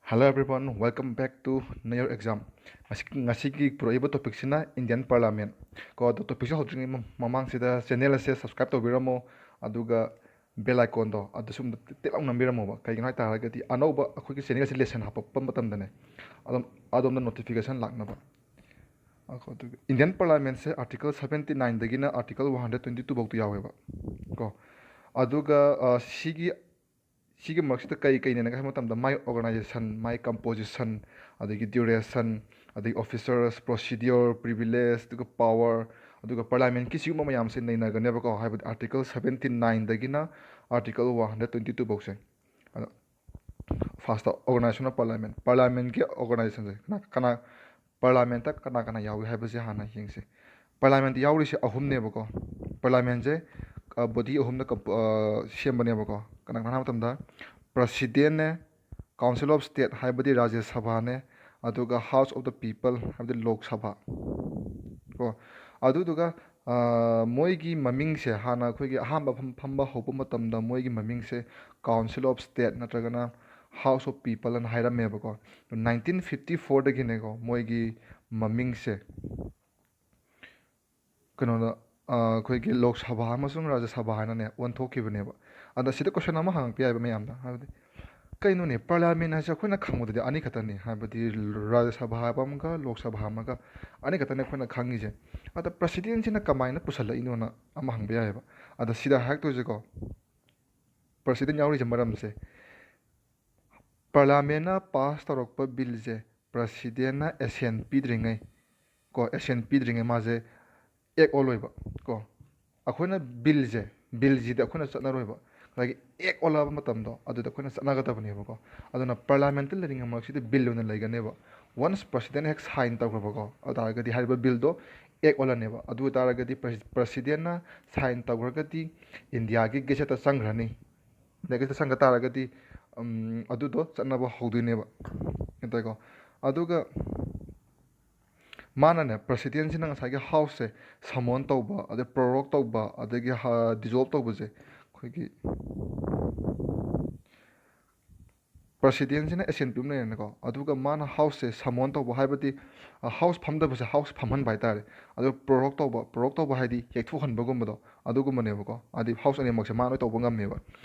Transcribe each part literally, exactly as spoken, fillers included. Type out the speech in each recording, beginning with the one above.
Hello everyone, welcome back to Nayor Exam. ꯉꯁꯤ, ꯉꯁꯤꯒꯤ ꯄꯨꯔꯛꯏꯕ ꯇꯣꯄꯤꯛꯁꯤꯅ Indian ꯄꯥꯔꯂꯥꯃꯦꯟ꯫ ꯀꯣ, ꯑꯗꯣ ꯇꯣꯄꯤꯛꯁꯦ ꯍꯧꯗ꯭ꯔꯤꯉꯩ ꯃ-, ꯃꯃꯥꯡꯁꯤꯗ ꯆꯦꯅꯦꯜ ꯑꯁꯦ ꯁꯕꯁꯀ꯭ꯔꯥꯏꯕ ꯇꯧꯕꯤꯔꯝꯃꯣ, ꯑꯗꯨꯒ ꯕꯦꯜ ꯑꯥꯏꯀꯣꯟꯗꯣ ꯑꯗꯨꯁꯨ ꯑꯝꯇ ꯇꯤꯛ ꯂꯥꯎ ꯅꯝꯕꯤꯔꯝꯃꯣꯕ꯫ ꯀꯩꯒꯤꯅꯣ ꯍꯥꯏ ꯇꯥꯔꯒꯗꯤ ꯑꯅꯧꯕ ꯑꯩꯈꯣꯏꯒꯤ ꯆꯦꯅꯦꯜꯁꯦ ꯂꯦꯁꯟ ꯍꯥꯞꯄꯛꯄ ꯃꯇꯝꯗꯅꯦ, ꯑꯗꯨꯝ ꯑꯗꯣꯝꯗ ꯅꯣꯇꯤꯐꯤꯀꯦꯁꯟ ꯂꯥꯛꯅꯕ꯫ ꯑꯀꯣ, ꯑꯗꯨꯒ ꯏꯟꯗꯤꯌꯟ ꯄꯥꯔꯂꯥꯃꯦꯟꯁꯦ ꯑꯥꯔꯇꯤꯀꯜ ꯁꯕꯦꯟꯇꯤ ꯅꯥꯏꯟꯗꯒꯤꯅ article one hundred twenty two ꯐꯥꯎꯗ ꯌꯥꯎꯋꯦꯕ꯫ ꯀꯣ, ꯑꯗꯨꯒ, ꯑ, ꯁꯤꯒꯤ ꯁꯤꯒꯤ ꯃꯔꯛꯁꯤꯗ ꯀꯩ ꯀꯩꯅꯦꯅ ꯍꯥꯏꯕ ꯃꯇꯝꯗ, ꯃꯥꯏ ꯑꯣꯔꯒꯅꯥꯏꯖꯦꯁꯟ, ꯃꯥꯏ ꯀꯝꯄꯣꯖꯤꯁꯟ, ꯑꯗꯒꯤ ꯗ꯭ꯌꯨꯔꯦꯁꯟ, ꯑꯗꯒꯤ ꯑꯣꯐꯤꯁꯔꯁ, ꯄ꯭ꯔꯣꯁꯤꯗ꯭ꯌꯨꯔ, ꯄ꯭ꯔꯤꯚꯤꯂꯦꯖ, ꯑꯗꯨꯒ ꯄꯋꯥꯔ, ꯑꯗꯨꯒ ꯄꯥꯔꯂꯥꯃꯦꯟꯀꯤ ꯁꯤꯒꯨꯝꯕ ꯃꯌꯥꯝꯁꯦ ꯅꯩꯅꯒꯅꯦꯕꯀꯣ꯫ ꯍꯥꯏꯕꯗꯤ ꯑꯥꯔꯇꯤꯀꯜ ꯁꯕꯦꯟꯇꯤ ꯅꯥꯏꯟꯗꯒꯤꯅ article one hundred twenty two ꯐꯥꯎꯁꯦ꯫ ꯑꯗꯣ ꯐꯥꯔꯁꯇ ꯑꯣꯔꯒꯅꯥꯏꯖꯦꯁꯟ ꯑꯣꯐ ꯄꯥꯔꯂꯥꯃꯦꯟ, ꯄꯥꯔꯂꯥꯃꯦꯟꯀꯤ ꯑꯣꯔꯒꯅꯥꯏꯖꯦꯁꯟꯁꯦ ꯀꯅꯥ ꯀꯅꯥ, ꯄꯥꯔꯂꯥꯃꯦꯟꯇ ꯀꯅꯥ ꯀꯅꯥ ꯌꯥꯎꯏ ꯍꯥꯏꯕꯁꯦ ꯍꯥꯟꯅ ꯌꯦꯡꯁꯦ꯫ ꯄꯥꯔꯂꯥꯃꯦꯟꯇ ꯌꯥꯎꯔꯤꯁꯦ ꯑꯍꯨꯝꯅꯦꯕꯀꯣ꯫ ꯄꯥꯔꯂꯥꯃꯦꯟꯁꯦ, ꯑ, ꯕꯣꯗꯤ ꯑꯍꯨꯝꯅ ꯀꯝꯄ-, ꯑ, ꯁꯦꯝꯕꯅꯦꯕꯀꯣ꯫ ꯀꯅꯥ ꯀꯅꯥ ꯍꯥꯏꯕ ꯃꯇꯝꯗ, ꯄ꯭ꯔꯁꯤꯗꯦꯟꯅꯦ, ꯀꯥꯎꯟꯁꯤꯜ ꯑꯣꯐ ꯁ꯭ꯇꯦꯠ ꯍꯥꯏꯕꯗꯤ ꯔꯥꯖ꯭ꯌ ꯁꯚꯥꯅꯦ, ꯑꯗꯨꯒ ꯍꯥꯎꯁ ꯑꯣꯐ ꯗ ꯄꯤꯄꯜ ꯍꯥꯏꯕꯗꯤ ꯂꯣꯛ ꯁꯚꯥ ꯀꯣ꯫ ꯑꯗꯨꯗꯨꯒ, ꯑ, ꯃꯣꯏꯒꯤ ꯃꯃꯤꯡꯁꯦ ꯍꯥꯟꯅ ꯑꯩꯈꯣꯏꯒꯤ ꯑꯍꯥꯟꯕ ꯐꯝ-, ꯐꯝꯕ ꯍꯧꯕ ꯃꯇꯝꯗ ꯃꯣꯏꯒꯤ ꯃꯃꯤꯡꯁꯦ ꯀꯥꯎꯟꯁꯤꯜ ꯑꯣꯐ ꯁ꯭ꯇꯦꯠ ꯅꯠꯇ꯭ꯔꯒꯅ ꯍꯥꯎꯁ ꯑꯣꯐ ꯄꯤꯄꯜ ꯑꯅ ꯍꯥꯏꯔꯝꯃꯦꯕꯀꯣ꯫ ꯅꯥꯏꯟꯇꯤꯟ ꯐꯤꯐꯇꯤ ꯐꯣꯔꯗꯒꯤꯅꯦꯀꯣ ꯃꯣꯏꯒꯤ ꯃꯃꯤꯡꯁꯦ ꯀꯩꯅꯣꯗ, ꯑ, ꯑꯩꯈꯣꯏꯒꯤ ꯂꯣꯛ ꯁꯚꯥ ꯑꯃꯁꯨꯡ ꯔꯥꯖ꯭ꯌ ꯁꯚꯥ ꯍꯥꯏꯅꯅꯦ ꯑꯣꯟꯊꯣꯛꯈꯤꯕꯅꯦꯕ꯫ ꯑꯗ ꯁꯤꯗ ꯀꯣꯏꯁꯟ ꯑꯃ ꯍꯪꯉꯛꯄ ꯌꯥꯏꯕ ꯃꯌꯥꯝꯗ, ꯍꯥꯏꯕꯗꯤ ꯀꯩꯅꯣꯅꯦ, ꯄꯥꯔꯂꯤꯌꯥꯃꯦꯟ ꯍꯥꯏꯁꯦ ꯑꯩꯈꯣꯏꯅ ꯈꯪꯕꯗꯗꯤ ꯑꯅꯤ ꯈꯛꯇꯅꯤ, ꯍꯥꯏꯕꯗꯤ ꯔꯥꯖ꯭ꯌ ꯁꯚꯥ ꯍꯥꯏꯕ ꯑꯃꯒ ꯂꯣꯛ ꯁꯚꯥ ꯑꯃꯒ, ꯑꯅꯤ ꯈꯛꯇꯅꯤ ꯑꯩꯈꯣꯏꯅ ꯈꯪꯉꯤꯁꯦ꯫ ꯑꯗ ꯄ꯭ꯔꯁꯤꯗꯦꯟꯁꯤꯅ ꯀꯃꯥꯏꯅ ꯄꯨꯁꯜꯂꯛꯏꯅꯣꯅ ꯑꯃ ꯍꯪꯕ ꯌꯥꯏꯑꯕ꯫ ꯑꯗ ꯁꯤꯗ ꯍꯥꯏꯔꯛꯇꯣꯏꯁꯦꯀꯣ, ꯄ꯭ꯔꯁꯤꯗꯦꯟ ꯌꯥꯎꯔꯤꯁꯦ ꯃꯔꯝꯁꯦ, ꯄꯥꯔꯂꯤꯌꯥꯃꯦꯟꯅ ꯄꯥꯁ ꯇꯧꯔꯛꯄ ꯕꯤꯜꯁꯦ ꯄ꯭ꯔꯁꯤꯗꯦꯟꯅ ꯑꯦꯁꯦꯟ ꯄꯤꯗ꯭ꯔꯤꯉꯩ, ꯀꯣ, ꯑꯦꯁꯦꯟ ꯄꯤꯗ꯭ꯔꯤꯉꯩ ꯃꯥꯁꯦ ꯑꯦꯛ ꯑꯣꯜꯂꯣꯏꯕ꯫ ꯀꯣ, ꯑꯩꯈꯣꯏꯅ ꯕꯤꯜꯁꯦ, ꯕꯤꯜꯁꯤꯗꯤ ꯑꯩꯈꯣꯏꯅ ꯆꯠꯅꯔꯣꯏꯕ, ꯉꯁꯥꯏꯒꯤ ꯑꯦꯛ ꯑꯣꯜꯂꯛꯑꯕ ꯃꯇꯝꯗꯣ ꯑꯗꯨꯗ ꯑꯩꯈꯣꯏꯅ ꯆꯠꯅꯒꯗꯕꯅꯦꯕꯀꯣ꯫ ꯑꯗꯨꯅ ꯄꯥꯔꯂꯤꯌꯥꯃꯦꯟꯇ ꯂꯩꯔꯤꯉꯩ ꯃꯔꯛꯁꯤꯗ ꯕꯤꯜ ꯑꯣꯏꯅ ꯂꯩꯒꯅꯦꯕ꯫ ꯋꯟꯁ ꯄ꯭ꯔꯁꯤꯗꯦꯟ ꯍꯦꯛ ꯁꯥꯏꯟ ꯇꯧꯈ꯭ꯔꯕꯀꯣ, ꯑꯗꯨ ꯇꯥꯔꯒꯗꯤ ꯍꯥꯏꯔꯤꯕ ꯕꯤꯜꯗꯣ ꯑꯦꯛ ꯑꯣꯜꯂꯅꯦꯕ꯫ ꯑꯗꯨ ꯑꯣꯏ ꯇꯥꯔꯒꯗꯤ ꯄ꯭ꯔꯁꯤ-, ꯄ꯭ꯔꯁꯤꯗꯦꯟꯅ ꯁꯥꯏꯟ ꯇꯧꯈ꯭ꯔꯒꯗꯤ ꯏꯟꯗꯤꯌꯥꯒꯤ ꯒꯦꯖꯦꯠꯇ ꯆꯪꯈ꯭ꯔꯅꯤ꯫ ꯏꯟꯗꯤꯌꯥ ꯒꯦꯖꯦꯠꯇ ꯆꯪꯈ ꯇꯥꯔꯒꯗꯤ, ꯎꯝ, ꯑꯗꯨꯗꯣ ꯆꯠꯅꯕ ꯍꯧꯗꯣꯏꯅꯦꯕ꯫ ꯒ꯭ꯌꯥꯟ ꯇꯥꯏꯀꯣ? ꯑꯗꯨꯒ ꯃꯥꯅꯅꯦ, ꯄ꯭ꯔꯁꯤꯗꯦꯟꯁꯤꯅ ꯉꯁꯥꯏꯒꯤ ꯍꯥꯎꯁꯁꯦ ꯁꯃꯣꯟ ꯇꯧꯕ, ꯑꯗꯩ ꯄ꯭ꯔꯣꯔꯣꯛ ꯇꯧꯕ, ꯑꯗꯒꯤ ꯍ-, ꯗꯤꯖꯣꯜꯕ ꯇꯧꯕꯁꯦ ꯑꯩꯈꯣꯏꯒꯤ ꯄ꯭ꯔꯁꯤꯗꯦꯟꯁꯤꯅ ꯑꯦꯁꯦꯟ ꯄꯤꯕ ꯂꯩꯔꯦꯅꯀꯣ, ꯑꯗꯨꯒ ꯃꯥꯅ ꯍꯥꯎꯁꯁꯦ ꯁꯃꯣꯟ ꯇꯧꯕ, ꯍꯥꯏꯕꯗꯤ ꯍꯥꯎꯁ ꯐꯝꯗꯕꯁꯦ ꯍꯥꯎꯁ ꯐꯝꯍꯟꯕ ꯍꯥꯏꯇꯥꯔꯦ꯫ ꯑꯗꯨ ꯄ꯭ꯔꯣꯔꯣꯛ ꯇꯧꯕ, ꯄ꯭ꯔꯣꯔꯣꯛ ꯇꯧꯕ ꯍꯥꯏꯗꯤ ꯌꯩꯊꯣꯛꯍꯟꯕꯒꯨꯝꯕꯗꯣ, ꯑꯗꯨꯒꯨꯝꯕꯅꯦꯕꯀꯣ꯫ ꯍꯥꯏꯗꯤ ꯍꯥꯎꯁ ꯑꯅꯤꯃꯛꯁꯦ ꯃꯥꯅ ꯂꯣꯏ ꯇꯧꯕ ꯉꯝꯃꯦꯕ꯫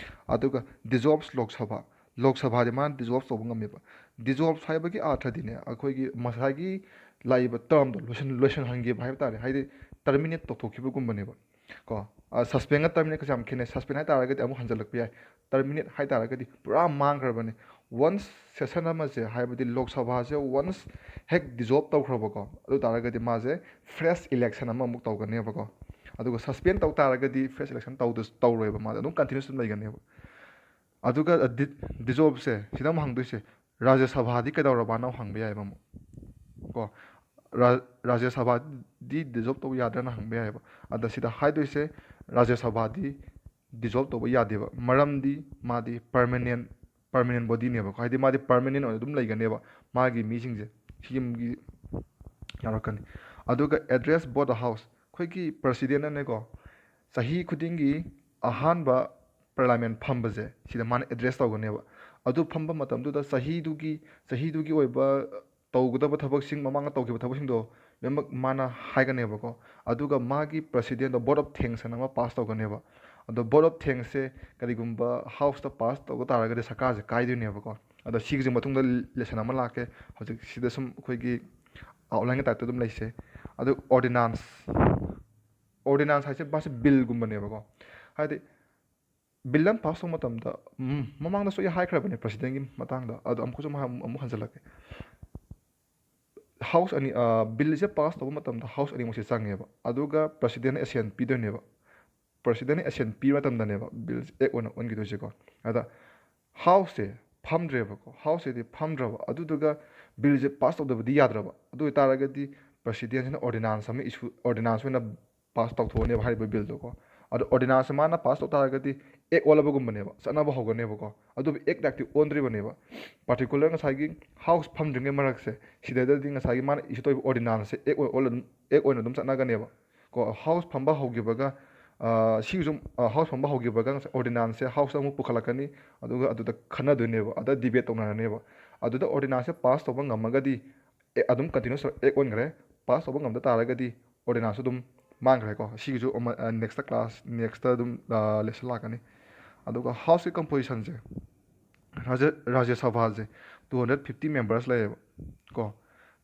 ꯑꯗꯨꯒ ꯗꯤꯖꯣꯜꯞꯁ ꯂꯣꯛ ꯁꯚꯥ, ꯂꯣꯛ ꯁꯚꯥꯗꯤ ꯃꯥꯅ ꯗꯤꯖꯣꯜꯞ ꯇꯧꯕ ꯉꯝꯃꯦꯕ꯫ ꯗꯤꯖꯣꯜꯞ ꯍꯥꯏꯕꯒꯤ ꯑꯥꯔꯊꯗꯤꯅꯦ, ꯑꯩꯈꯣꯏꯒꯤ ꯉꯁꯥꯏꯒꯤ ꯂꯥꯛꯏꯕ ꯇꯔꯝꯗꯣ ꯂꯣꯏꯁꯤꯟ ꯂꯣꯏꯁꯤꯟꯍꯟꯈꯤꯕ ꯍꯥꯏꯕ ꯇꯥꯔꯦ, ꯍꯥꯏꯗꯤ ꯇꯔꯃꯤꯅꯦꯠ ꯇꯧꯊꯣꯛꯈꯤꯕꯒꯨꯝꯕꯅꯦꯕ꯫ ꯀꯣ, ꯁꯁꯄꯦꯟꯒ ꯇꯔꯃꯤꯅꯦꯠꯀꯁꯦ ꯌꯥꯝ ꯈꯦꯠꯅꯩ꯫ ꯁꯁꯄꯦꯟ ꯍꯥꯏ ꯇꯥꯔꯒꯗꯤ ꯑꯃꯨꯛ ꯍꯟꯖꯜꯂꯛꯄ ꯌꯥꯏ, ꯇꯔꯃꯤꯅꯦꯠ ꯍꯥꯏ ꯇꯥꯔꯒꯗꯤ ꯄꯨꯔꯥ ꯃꯥꯡꯈ꯭ꯔꯕꯅꯤ꯫ ꯋꯟꯁ ꯁꯦꯁꯟ ꯑꯃꯁꯦ, ꯍꯥꯏꯕꯗꯤ ꯂꯣꯛ ꯁꯚꯥꯁꯦ ꯋꯟꯁ ꯍꯦꯛ ꯗꯤꯖꯣꯜꯞ ꯇꯧꯈ꯭ꯔꯕꯀꯣ, ꯑꯗꯨ ꯇꯥꯔꯒꯗꯤ ꯃꯥꯁꯦ ꯐ꯭ꯔꯦꯁ ꯏꯂꯦꯛꯁꯟ ꯑꯃꯃꯨꯛ ꯇꯧꯒꯅꯦꯕꯀꯣ꯫ ꯑꯗꯨꯒ ꯁꯁꯄꯦꯟ ꯇꯧ ꯇꯥꯔꯒꯗꯤ ꯐ꯭ꯔꯦꯁ ꯏꯂꯦꯛꯁꯟ ꯇꯧꯗ ꯇꯧꯔꯣꯏꯕ, ꯃꯥꯁꯦ ꯑꯗꯨꯝ ꯀꯟꯇꯤꯅ꯭ꯌꯨꯁ ꯑꯗꯨꯝ ꯂꯩꯒꯅꯦꯕ꯫ ꯑꯗꯨꯒ ꯗꯤ ꯗꯤꯖꯣꯜꯞꯁꯦ ꯁꯤꯗ ꯑꯃꯨꯛ ꯍꯪꯗꯣꯏꯁꯦ, ꯔꯥꯖ꯭ꯌ ꯁꯚꯥꯗꯤ ꯀꯩꯗꯧꯔꯕꯅ ꯑꯃꯨꯛ ꯍꯪꯕ ꯌꯥꯏꯕ ꯑꯃꯨꯛ ꯀꯣ꯫ ꯔꯥ ꯔꯥꯖ꯭ꯌ ꯁꯚꯥꯗꯤ ꯗꯤꯖꯣꯜꯞ ꯇꯧꯕ ꯌꯥꯗ꯭ꯔꯅ ꯍꯪꯕ ꯌꯥꯏꯕ꯫ ꯑꯗ ꯁꯤꯗ ꯍꯥꯏꯗꯣꯏꯁꯦ, ꯔꯥꯖ꯭ꯌ ꯁꯚꯥꯗꯤ ꯗꯤꯖꯣꯜꯞ ꯇꯧꯕ ꯌꯥꯗꯦꯕ, ꯃꯔꯝꯗꯤ ꯃꯥꯗꯤ ꯄꯔꯃꯅꯦꯟ ꯄꯔꯃꯅꯦꯟ ꯕꯣꯗꯤꯅꯦꯕꯀꯣ꯫ ꯍꯥꯏꯗꯤ ꯃꯥꯗꯤ ꯄꯔꯃꯅꯦꯟ ꯑꯣꯏꯅ ꯑꯗꯨꯝ ꯂꯩꯒꯅꯦꯕ, ꯃꯥꯒꯤ ꯃꯤꯁꯤꯡꯁꯦ ꯁꯤꯒꯤ ꯌꯥꯎꯔꯛꯀꯅꯤ꯫ ꯑꯗꯨꯒ address both the house, ꯑꯩꯈꯣꯏꯒꯤ ꯄ꯭ꯔꯁꯤꯗꯦꯟꯅꯅꯦꯀꯣ, ꯆꯍꯤ ꯈꯨꯗꯤꯡꯒꯤ ꯑꯍꯥꯟꯕ ꯄꯥꯔꯂꯥꯃꯦꯟ ꯐꯝꯕꯁꯦ ꯁꯤꯗ ꯃꯥꯅ ꯑꯦꯗ꯭ꯔꯦꯁ ꯇꯧꯒꯅꯦꯕ꯫ ꯑꯗꯨ ꯐꯝꯕ ꯃꯇꯝꯗꯨꯗ ꯆꯍꯤꯗꯨꯒꯤ ꯆꯍꯤꯗꯨꯒꯤ ꯑꯣꯏꯕ ꯇꯧꯒꯗꯕ ꯊꯕꯛꯁꯤꯡ, ꯃꯃꯥꯡꯗ ꯇꯧꯈꯤꯕ ꯊꯕꯛꯁꯤꯡꯗꯣ ꯂꯣꯏꯅꯃꯛ ꯃꯥꯅ ꯍꯥꯏꯒꯅꯦꯕꯀꯣ꯫ ꯑꯗꯨꯒ ꯃꯥꯒꯤ ꯄ꯭ꯔꯁꯤꯗꯦꯟꯗꯣ vote of thanks ꯑꯅ ꯑꯃ ꯄꯥꯁ ꯇꯧꯒꯅꯦꯕ꯫ ꯑꯗꯣ vote of thanksꯁꯦ ꯀꯔꯤꯒꯨꯝꯕ ꯍꯥꯎꯁꯇ ꯄꯥꯁ ꯇꯧꯕ ꯇꯥꯔꯒꯗꯤ ꯁꯔꯀꯥꯔꯁꯦ ꯀꯥꯏꯗꯣꯏꯅꯦꯕꯀꯣ꯫ ꯑꯗꯣ ꯁꯤꯒꯤꯁꯦ ꯃꯇꯨꯡꯗ ꯂꯦꯁꯟ ꯑꯃ ꯂꯥꯛꯀꯦ꯫ ꯍꯧꯖꯤꯛ ꯁꯤꯗ ꯁꯨꯝ ꯑꯩꯈꯣꯏꯒꯤ ꯑꯥꯎꯠꯂꯥꯏꯟꯒꯤ ꯇꯥꯏꯞꯇ ꯑꯗꯨꯝ ꯂꯩꯁꯦ꯫ ꯑꯗꯨ ꯑꯣꯔꯗꯤꯅꯥꯟꯁ, ꯑꯣꯔꯗꯤꯅꯥꯟꯁ ꯍꯥꯏꯁꯦ ꯃꯥꯁꯦ ꯕꯤꯜꯒꯨꯝꯕꯅꯦꯕꯀꯣ꯫ ꯍꯥꯏꯗꯤ ꯕꯤꯜ ꯑꯃ ꯄꯥꯁ ꯇꯧꯕ ꯃꯇꯝꯗ, ꯎꯝ, ꯃꯃꯥꯡꯗꯁꯨ ꯑꯩ ꯍꯥꯏꯈ꯭ꯔꯕꯅꯦ ꯄ꯭ꯔꯁꯤꯗꯦꯟꯒꯤ ꯃꯇꯥꯡꯗ, ꯑꯗꯣ ꯑꯃꯨꯛꯀꯁꯨ ꯑꯃꯨꯛ ꯍꯥꯏ-, ꯑꯃꯨꯛ ꯍꯟꯖꯜꯂꯛꯀꯦ꯫ ꯍꯥꯎꯁ ꯑꯅꯤ, ꯑ, ꯕꯤꯜꯁꯦ ꯄꯥꯁ ꯇꯧꯕ ꯃꯇꯝꯗ ꯍꯥꯎꯁ ꯑꯅꯤꯃꯛꯁꯦ ꯆꯪꯉꯦꯕ, ꯑꯗꯨꯒ ꯄ꯭ꯔꯁꯤꯗꯦꯟꯅ ꯑꯦꯁꯦꯟ ꯄꯤꯗꯣꯏꯅꯦꯕ꯫ ꯄ꯭ꯔꯁꯤꯗꯦꯟꯅ ꯑꯦꯁꯦꯟ ꯄꯤꯕ ꯃꯇꯝꯗꯅꯦꯕ ꯕꯤꯜꯁꯦ ꯑꯦꯛ ꯑꯣꯏꯅ ꯑꯣꯟꯈꯤꯗꯣꯏꯁꯦꯀꯣ꯫ ꯑꯗ ꯍꯥꯎꯁꯁꯦ ꯐꯝꯗ꯭ꯔꯦꯕꯀꯣ, ꯍꯥꯎꯁꯁꯤꯗꯤ ꯐꯝꯗ꯭ꯔꯕ, ꯑꯗꯨꯗꯨꯒ ꯕꯤꯜꯁꯦ ꯄꯥꯁ ꯇꯧꯗꯕꯗꯤ ꯌꯥꯗ꯭ꯔꯕ꯫ ꯑꯗꯨ ꯑꯣꯏꯇꯥꯔꯒꯗꯤ ꯄ꯭ꯔꯁꯤꯗꯦꯟꯁꯤꯅ ꯑꯣꯔꯗꯤꯅꯥꯟꯁ ꯑꯃ ꯏꯁꯨ, ꯑꯣꯔꯗꯤꯅꯥꯟꯁ ꯑꯣꯏꯅ ꯄꯥꯁ ꯇꯧꯊꯣꯛꯑꯅꯦꯕ ꯍꯥꯏꯔꯤꯕ ꯕꯤꯜꯗꯣꯀꯣ꯫ ꯑꯗꯣ ꯑꯣꯔꯗꯤꯅꯥꯟꯁꯁꯦ ꯃꯥꯅ ꯄꯥꯁ ꯇꯧ ꯇꯥꯔꯒꯗꯤ ꯑꯦꯛ ꯑꯣꯜꯂꯕꯒꯨꯝꯕꯅꯦꯕ, ꯆꯠꯅꯕ ꯍꯧꯒꯅꯦꯕꯀꯣ꯫ ꯑꯗꯨꯕꯨ ꯑꯦꯛ ꯇꯥꯏꯞꯇꯤ ꯑꯣꯟꯗ꯭ꯔꯤꯕꯅꯦꯕ꯫ ꯄꯥꯔꯇꯤꯀꯨꯂꯔ ꯉꯁꯥꯏꯒꯤ ꯍꯥꯎꯁ ꯐꯝꯗ꯭ꯔꯤꯉꯩ ꯃꯔꯛꯁꯦ, ꯁꯤꯗꯩꯗꯗꯤ ꯉꯁꯥꯏꯒꯤ ꯃꯥꯅ ꯏꯁꯨ ꯇꯧꯔꯤꯕ ꯑꯣꯔꯗꯤꯅꯥꯟꯁꯁꯦ ꯑꯦꯛ ꯑꯣꯏꯅ ꯑꯣꯜꯂ-, ꯑꯦꯛ ꯑꯣꯏꯅ ꯑꯗꯨꯝ ꯆꯠꯅꯒꯅꯦꯕ ꯀꯣ꯫ ꯍꯥꯎꯁ ꯐꯝꯕ ꯍꯧꯈꯤꯕꯒ, ꯁꯤꯒꯤꯁꯨ ꯍꯥꯎꯁ ꯐꯝꯕ ꯍꯧꯈꯤꯕꯒ ꯉꯁꯥꯏ ꯑꯣꯔꯗꯤꯅꯥꯟꯁꯁꯦ ꯍꯥꯎꯁꯇ ꯑꯃꯨꯛ ꯄꯨꯈꯠꯂꯛꯀꯅꯤ꯫ ꯑꯗꯨꯒ ꯑꯗꯨꯗ ꯈꯟꯅꯗꯣꯏꯅꯦꯕ, ꯑꯗ ꯗꯤꯕꯦꯠ ꯇꯧꯅꯔꯅꯦꯕ꯫ ꯑꯗꯨꯗ ꯑꯣꯔꯗꯤꯅꯥꯟꯁꯁꯦ ꯄꯥꯁ ꯇꯧꯕ ꯉꯝꯃꯒꯗꯤ ꯑꯦ, ꯑꯗꯨꯝ ꯀꯟꯇꯤꯅ꯭ꯌꯨꯁ ꯑꯦꯛ ꯑꯣꯟꯈ꯭ꯔꯦ꯫ ꯄꯥꯁ ꯇꯧꯕ ꯉꯝꯗ ꯇꯥꯔꯒꯗꯤ ꯑꯣꯔꯗꯤꯅꯥꯟꯁꯁꯨ ꯑꯗꯨꯝ ꯃꯥꯡꯈ꯭ꯔꯦꯀꯣ꯫ ꯁꯤꯒꯤꯁꯨ ꯅꯦꯛꯁꯇ ꯀ꯭ꯂꯥꯁ ꯅꯦꯛꯁꯇ ꯑꯗꯨꯝ ꯂꯦꯁꯟ ꯂꯥꯛꯀꯅꯤ꯫ ꯑꯗꯨꯒ ꯍꯥꯎꯁꯀꯤ ꯀꯝꯄꯣꯖꯤꯁꯟꯁꯦ ꯔꯥꯖ꯭ꯌ ꯔꯥꯖ꯭ꯌ ꯁꯚꯥꯁꯦ ꯇꯨ ꯍꯟꯗ꯭ꯔꯦꯠ ꯐꯤꯐꯇꯤ ꯃꯦꯝꯕꯔꯁ ꯂꯩꯌꯦꯕ ꯀꯣ꯫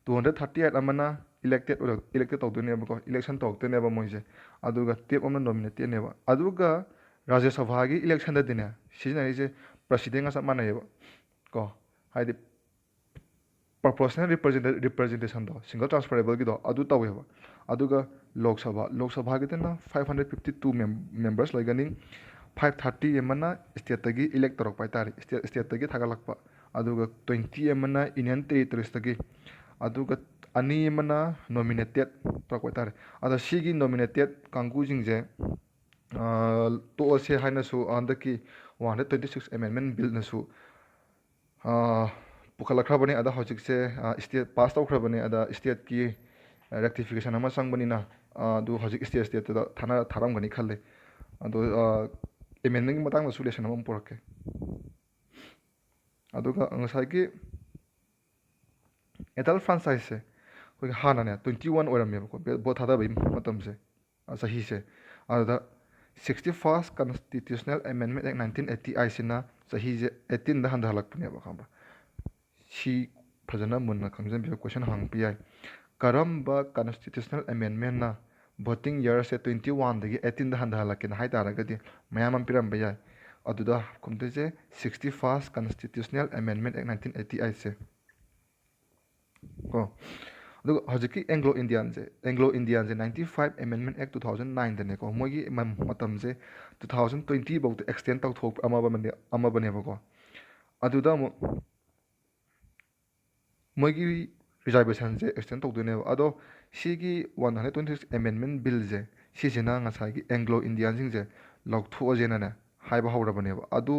ꯇꯨ ꯍꯟꯗ꯭ꯔꯦꯠ ꯊꯥꯔꯇꯤ ꯑꯩꯠ ꯑꯃꯅ ꯏꯂꯦꯛꯇꯦꯠ ꯏꯂꯦꯛꯇꯦꯠ ꯇꯧꯗꯣꯏꯅꯦꯕꯀꯣ, ꯏꯂꯦꯛꯁꯟ ꯇꯧꯔꯛꯇꯣꯏꯅꯦꯕ ꯃꯣꯏꯁꯦ꯫ ꯑꯗꯨꯒ ꯇꯨꯌꯦꯜꯞ ꯑꯃꯅ ꯅꯣꯃꯤꯅꯦꯇꯦꯠꯅꯦꯕ꯫ ꯑꯗꯨꯒ ꯔꯥꯖ꯭ꯌ ꯁꯚꯥꯒꯤ ꯏꯂꯦꯛꯁꯟꯗꯗꯤꯅꯦ ꯁꯤꯖꯤꯟꯅꯔꯤꯁꯦ ꯄ꯭ꯔꯁꯤꯗꯦꯟꯒ ꯆꯞ ꯃꯥꯟꯅꯩꯌꯦꯕ ꯀꯣ꯫ ꯍꯥꯏꯗꯤ ꯄ꯭ꯔꯣꯄꯣꯔꯁꯅꯦꯜ ꯔꯤꯄ꯭ꯔꯖꯦꯟꯇꯦꯁꯟꯗꯣ, ꯁꯤꯡꯒꯜ ꯇ꯭ꯔꯥꯟꯁꯐꯔꯦꯕꯜꯒꯤꯗꯣ, ꯑꯗꯨ ꯇꯧꯋꯦꯕ꯫ ꯑꯗꯨꯒ ꯂꯣꯛ ꯁꯚꯥ ꯂꯣꯛ ꯁꯚꯥꯒꯤꯗꯅ five hundred fifty two members ꯂꯩꯒꯅꯤ꯫ ꯐꯥꯏꯚ ꯊꯥꯔꯇꯤ ꯑꯃꯅ ꯏꯁꯇꯦꯠꯇꯒꯤ ꯏꯂꯦꯛ ꯇꯧꯔꯛꯄ ꯍꯥꯏꯇꯥꯔꯦ, ꯏꯁꯇꯦꯠ ꯏꯁꯇꯦꯠꯇꯒꯤ ꯊꯥꯒꯠꯂꯛꯄ꯫ ꯑꯗꯨꯒ ꯇ꯭ꯋꯦꯟꯇꯤ ꯑꯃꯅ ꯌꯨꯅꯤꯌꯟ ꯇꯦꯔꯤꯇꯣꯔꯤꯁꯇꯒꯤ꯫ ꯑꯗꯨꯒ ꯑꯅꯤ ꯑꯃꯅ ꯅꯣꯃꯤꯅꯦꯇꯦꯠ ꯇꯧꯔꯛꯄ ꯍꯥꯏꯇꯥꯔꯦ꯫ ꯑꯗꯣ ꯁꯤꯒꯤ ꯅꯣꯃꯤꯅꯦꯇꯦꯠ ꯀꯥꯡꯕꯨꯁꯤꯡꯁꯦ ꯇꯣꯛꯑꯁꯦ ꯍꯥꯏꯅꯁꯨ ꯍꯟꯗꯛꯀꯤ ꯋꯥꯟ ꯍꯟꯗ꯭ꯔꯦꯠ ꯇ꯭ꯋꯦꯟꯇꯤ ꯁꯤꯛꯁ ꯑꯦꯃꯦꯟꯃꯦꯟ ꯕꯤꯜꯅꯁꯨ ꯄꯨꯈꯠꯂꯛꯈ꯭ꯔꯕꯅꯤ꯫ ꯑꯗ ꯍꯧꯖꯤꯛꯁꯦ ꯏꯁꯇꯦꯠ ꯄꯥꯁ ꯇꯧꯈ꯭ꯔꯕꯅꯤ꯫ ꯑꯗ ꯏꯁꯇꯦꯠꯀꯤ ꯔꯦꯛꯇꯤꯐꯤꯀꯦꯁꯟ ꯑꯃ ꯆꯪꯕꯅꯤꯅ ꯑꯗꯨ ꯍꯧꯖꯤꯛ ꯏꯁꯇꯦꯠ ꯏꯁꯇꯦꯠꯇꯨꯗ ꯊꯥꯅ ꯊꯥꯔꯝꯒꯅꯤ ꯈꯜꯂꯤ꯫ ꯑꯗꯣ ꯑꯦꯃꯦꯟꯃꯦꯟꯒꯤ ꯃꯇꯥꯡꯗꯁꯨ ꯂꯦꯁꯟ ꯑꯃ ꯄꯨꯔꯛꯀꯦ꯫ ꯑꯗꯨꯒ ꯉꯁꯥꯏꯒꯤ ꯑꯦꯗꯜ ꯐ꯭ꯔꯥꯟꯆꯥꯏꯁꯁꯦ ꯑꯩꯈꯣꯏꯒꯤ ꯍꯥꯟꯅꯅꯦ ꯇ꯭ꯋꯦꯟꯇꯤ ꯋꯥꯟ ꯑꯣꯏꯔꯝꯃꯦꯕꯀꯣ, ꯚꯣꯠ ꯊꯥꯗꯕꯒꯤ ꯃꯇꯝꯁꯦ, ꯆꯍꯤꯁꯦ꯫ ꯑꯗꯨꯗ sixty first Constitutional Amendment Act nineteen eighty eight ꯁꯤꯅ ꯆꯍꯤꯁꯦ ꯑꯩꯠꯇꯤꯟꯗ ꯍꯟꯊꯍꯜꯂꯛꯄꯅꯦꯕ, ꯈꯪꯕ꯭ꯔꯥ? ꯁꯤ ꯐꯖꯅ ꯃꯨꯟꯅ ꯈꯪꯖꯟꯕꯤꯌꯨ, ꯀꯣꯏꯁꯟ ꯍꯪꯉꯛꯄ ꯌꯥꯏ꯫ ꯀꯔꯝꯕ ꯀꯟꯁꯇꯤꯇ꯭ꯌꯨꯁꯅꯦꯜ ꯑꯦꯃꯦꯟꯃꯦꯟꯅ ꯚꯣꯇꯤꯡ ꯌꯔꯁꯦ ꯇ꯭ꯋꯦꯟꯇꯤ ꯋꯥꯟꯗꯒꯤ ꯑꯩꯠꯇꯤꯟꯗ ꯍꯟꯊꯍꯜꯂꯛꯀꯦꯅ ꯍꯥꯏ ꯇꯥꯔꯒꯗꯤ ꯃꯌꯥꯝ ꯑꯃ ꯄꯤꯔꯝꯕ ꯌꯥꯏ꯫ ꯑꯗꯨꯗ ꯈꯨꯝꯗꯣꯏꯁꯦ sixty first Constitutional Amendment Act nineteen eighty eight ꯁꯦ ꯀꯣ꯫ ꯑꯗꯨꯒ ꯍꯧꯖꯤꯛꯀꯤ ꯑꯦꯡꯒ꯭ꯂꯣ ꯏꯟꯗꯤꯌꯥꯟꯁꯦ ꯑꯦꯡꯒ꯭ꯂꯣ ꯏꯟꯗꯤꯌꯥꯟꯁꯦ ninety five Amendment Act two thousand nine ꯗꯅꯦꯀꯣ꯫ ꯃꯣꯏꯒꯤ ꯃꯇꯝꯁꯦ two thousand twenty ꯐꯥꯎꯗ ꯑꯦꯛꯁꯇꯦꯟ ꯇꯧꯊꯣꯛ ꯑꯃꯕꯅꯦꯕꯀꯣ꯫ ꯑꯗꯨꯗ ꯑꯃꯨꯛ ꯃꯣꯏꯒꯤ ꯔꯤꯖꯥꯔꯕꯦꯁꯟꯁꯦ ꯑꯦꯛꯁꯇꯦꯟ ꯇꯧꯗꯣꯏꯅꯦꯕ꯫ ꯑꯗꯣ ꯁꯤꯒꯤ one hundred twenty six Amendment Billꯁꯦ ꯁꯤꯁꯤꯅ ꯉꯁꯥꯏꯒꯤ ꯑꯦꯡꯒ꯭ꯂꯣ ꯏꯟꯗꯤꯌꯥꯟꯁꯤꯡꯁꯦ ꯂꯧꯊꯣꯛꯑꯁꯦꯅꯅꯦ ꯍꯥꯏꯕ ꯍꯧꯔꯕꯅꯦꯕ꯫ ꯑꯗꯨ